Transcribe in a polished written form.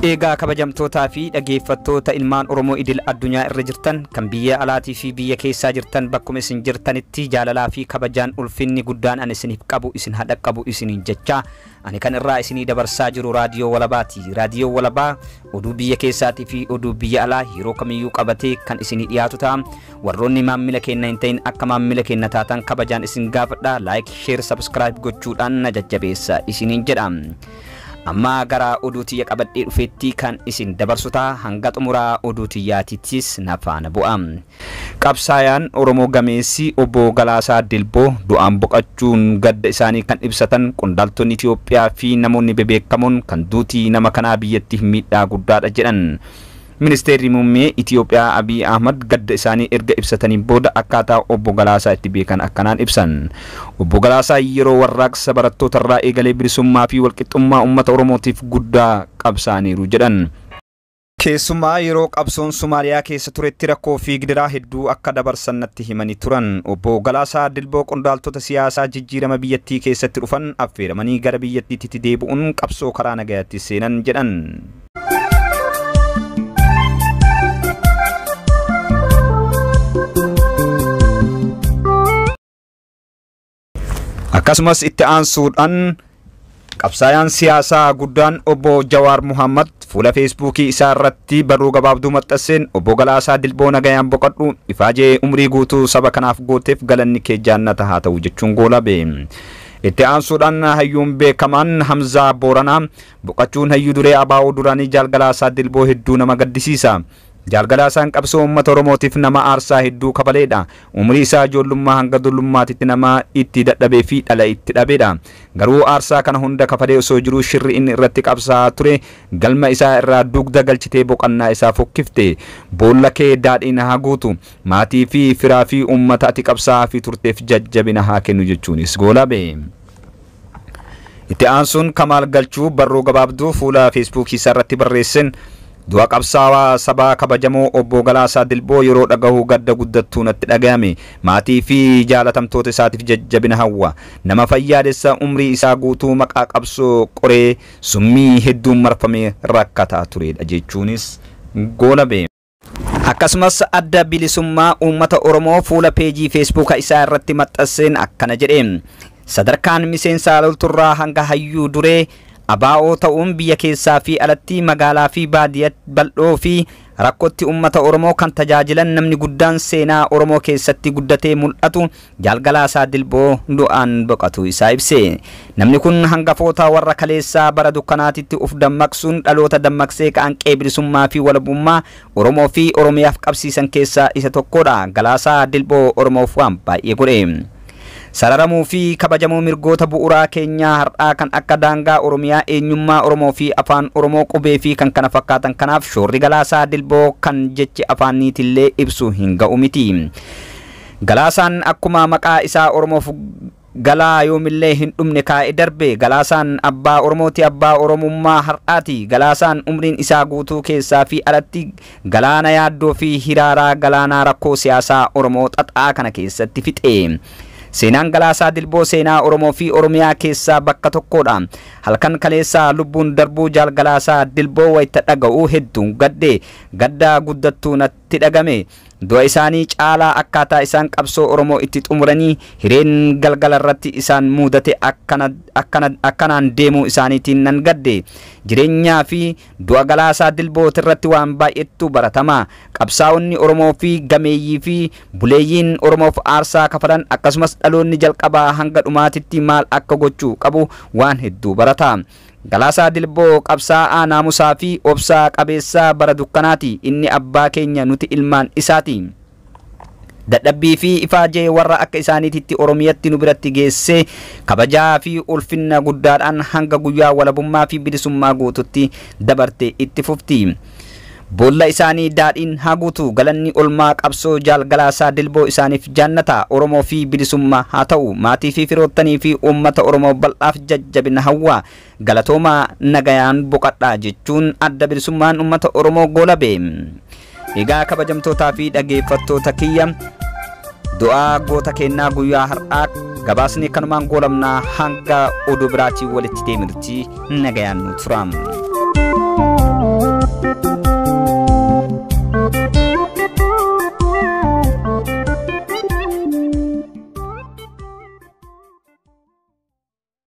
Egaa kabajamtootaa fi dhaggeeffattoota ilmaan Oromoo idil addunyaa irra jirtan kan biyya alaatii fi biyya keessaa jirtan bakkuma isin jirtanitti jaalalaa fi kabajaan ulfinni guddaan ani isiniif qabu isin haa dhaqqabu isiniin jecha ani kan irraa isinii dabarsaa jiru raadiyoo walabaati. Raadiyoo walabaa oduu biyya keessaatii fi oduu biyya alaa yeroo kamiyyuu qabatee kan isinii dhiyaatu ta'a. Warroonni maammila keenya hin ta'in akka maammila keenya taatan kabajaan isin gaafadha. Like, share, subscribe gochuudhaan na jajjabeessa isiniin jedha. Amma gara oduu tiyya qabadhee dhufeetti kan isin dabarsu ta'a. Hanga xumuraa oduu tiyyaatittis na faana bu'a. Qabsaayaan Oromoo gameessi obbo Galaasaa Dilboo du'aan boqochuun gadda isaanii kan ibsatan qondaaltonni Itoophiyaa fi namoonni bebeekamoon kan duutii nama kanaa biyyattiif miidhaa guddaadha jedhan. Ministeerri muummee Itoophiyaa Abiy Ahmad gadda isaanii erga ibsataniin booda akkaataa obbo Galaasaa itti beekan akkanaan ibsan. Obbo Galaasaa yeroo warraaqsa barattootarraa eegalee bilisummaa fi walqixxummaa uummata Oromootiif guddaa qabsaaniiru jedhan. Keessumaa yeroo qabsoon Somaaliyaa keessa turetti rakkoo fi gidiraa hedduu akka dabarsan natti himanii turan. Obbo Galaasaa Dilboo qondaaltota siyaasaa jijjiirama biyyattii keessatti dhufan affeeramanii gara biyyattiitti deebi'uun qabsoo karaa nagayaatti seenan jedhan. Akkasumas itti aansuudhaan qabsaayaan siyaasaa guddaan obbo Jawaar Muhammad fuula feesbuukii isaa irratti barruu gabaabduu maxxanseen obbo Galaasaa Dilboo nagayaan boqodhu ifaajee umrii guutuu saba kanaaf gooteef galanni kee jaannata haa ta'u jechuun goolabe. Itti aansuudhaan hayyuun beekamaan Hamzaa Booranaa boqochuun hayyuu duree ABO duraanii Jaal Galaasaa Dilboo hedduu nama gaddisiisa. Jaal Galaasaan qabsoo uummata Oromootiif nama aarsaa hedduu kafaleedha. Umrii isaa ijoollummaa hanga dullummaatitti nama itti dadhabee fi dhala itti dhabeedha. Garuu aarsaa kana hunda kafalee osoo jiruu shirri inni irratti qabsaa'aa ture galma isaa irraa dugda galchitee boqonnaa isaa fokkifte. Boolla kee daadhiin haa guutu. Maatii fi firaa fi uummata ati qabsaa'aa fi turteef jajjabina haa kennu jechuunis goolabe. Itti aansuun Kamaal Galchuu barruu gabaabduu fuula feesbuukii isaa irratti barreesseen du'a qabsaawaa sabaa kabajamoo obbo Galaasaa Dilboo yeroo dhagahu gadda guddattuu natti dhagahame. Maatii fi jaalatamtoota isaatiif jajjabina hawwa. Nama fayyaadessa umrii isaa guutuu maqaa qabsoo qoree summii hedduun marfamee rakkataa turedha jechuunis goolabe. Akkasumas adda bilisummaa uummata Oromoo fuula peejii feesbuuka isaa irratti maxxanseen akkana jedhe. Sadarkaan miseensa lolturraa hanga hayyuu duree ABO ta'uun biyya keessaa fi alatti magaalaa fi baadiyyaa bal'oo fi rakkootti uummata Oromoo kan tajaajilan namni guddaan seenaa Oromoo keessatti guddatee mul'atu Jaal Galaasaa Dilboo du'aan boqotu isaa ibse. Namni kun hangafoota warra kaleessaa bara dukkanaatitti uf dammaqsuun dhaloota dammaqsee qaanqee bilisummaa fi walabummaa Oromoo fi Oromiyaaf qabsiisan keessaa isa tokkodha. Galaasaa Dilboo Oromoof waan baay'ee godhe. Sararamuu fi kabajamuu mirgoota bu'uuraa keenyaa har'aa kan akka daangaa Oromiyaa, eenyummaa Oromoo fi afaan Oromoo qubee fi kan kana fakkaatan kanaaf shoorri Galaasaa Dilboo kan jechi afaaniitillee ibsu hin ga'u miti. Galaasaan akkuma maqaa isaa Oromoof galaa yoomillee hin dhumne kaa'e darbe. Galaasaan abbaa Oromooti, abbaa Oromummaa har'aati. Galaasaan umriin isaa guutuu keessaa fi alatti galaana yaaddoo fi hiraaraa galaanaa rakkoo siyaasaa Oromoo xaxaa kana keessatti fixe. Seenaan Galaasaa Dilboo seenaa Oromoo fi Oromiyaa keessaa bakka tokkodha. Halkan kaleessaa lubbuun darbuu Jaal Galaasaa Dilboo wayita dhaga'u hedduun gadde. Gaddaa guddattuu natti dhagame. Du'a isaanii caalaa akkaataa isaan qabsoo Oromoo itti xumuranii hireen galgala irratti isaan mudate akkanaan deemuu isaaniitiin nan gadde. Jireenyaa fi du'a Galaasaa Dilboot irratti waan baay'eetu baratama. Qabsaa'onni Oromoo fi gameeyyii fi buleeyyiin Oromoof aarsaa kafalan akkasumas dhaloonni jalqabaa hanga dhumaatitti maal akka gochuu qabu waan hedduu barata. Galaasaa Dilboo qabsaa'aa naamusaa fi obsaa qabeessaa bara dukkanaati. Inni abbaa keenya nuti ilmaan isaati. Dadhabbii fi ifaajee warra akka isaaniititti Oromiyatti nu biratti geessee kabajaa fi ulfinna guddaadhaan hanga guyyaa walabummaa fi bilisummaa guututti dabarte itti fufti. Boolla isaanii daadhiin haa guutu. Galanni olmaa qabsoo Jaal Galaasaa Dilboo isaaniif jaannata. Oromoo fi bilisummaa haa ta'u. Maatii fi firoottanii fi uummata Oromoo bal'aaf jajjabina hawwa. Galatoomaa nagayaan boqadhaa jechuun adda bilisummaan uummata Oromoo goolabe. Egaa kabajamtootaa fi dhaggeeffattoota kiyya du'aa goota kennaa guyyaa har'aa gabaasni kanumaan goolamnaa hanga oduu biraatiin walitti deemnutti nagayaan nu tura.